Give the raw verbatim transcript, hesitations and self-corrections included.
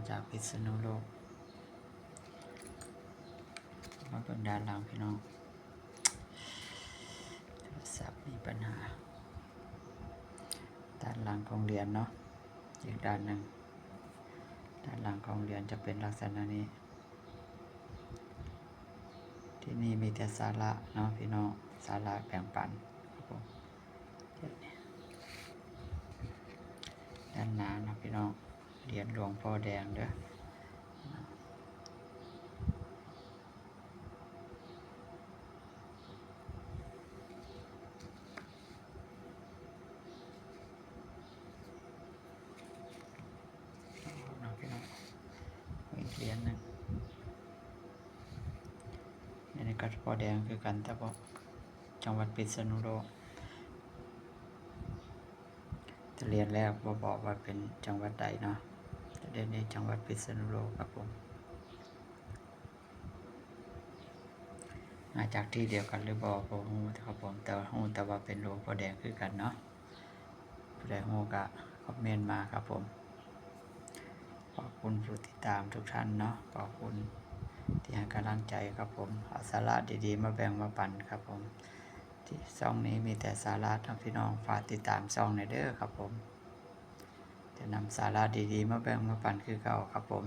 จากพิษณุโลก มาเบิ่งด้านหลังพี่น้อง โทรศัพท์มีปัญหา ด้านหลังของเหรียญเนาะ อีกด้านหนึ่ง ด้านหลังของเหรียญจะเป็นลักษณะนี้ ที่นี่มีแต่สาระเนาะพี่น้อง สาระแบ่งปันครับผม ด้านหน้าเนาะพี่น้อง เหรียญหลวงพ่อแดงเด้อ เนาะพี่น้อง อีกเหรียญหนึ่ง อันนี้ก็พ่อแดงคือกัน แต่ว่าจังหวัดพิษณุโลก แต่เหรียญแรกบ่บอกว่าเป็นจังหวัดใดเนาะ แต่เหรียญนี้จังหวัดพิษณุโลกครับผม มาจากที่เดียวกันหรือบ่ บ่ฮู้ครับผม แต่ว่าฮู้แต่ว่าเป็นหลวงพ่อแดงคือกันเนาะ ผู้ใดฮู้ก็คอมเมนต์มาครับผม ขอบคุณผู้ติดตามทุกท่านเนาะ ขอบคุณที่ให้กำลังใจครับผม เอาสาระดีๆ มาแบ่งมาปันครับผม ที่ช่องนี้มีแต่สาระนะพี่น้อง ฝากติดตามช่องหน่อยเด้อครับผม จะนำสาระดีๆ มาแบ่งมาปันคือเก่าครับผม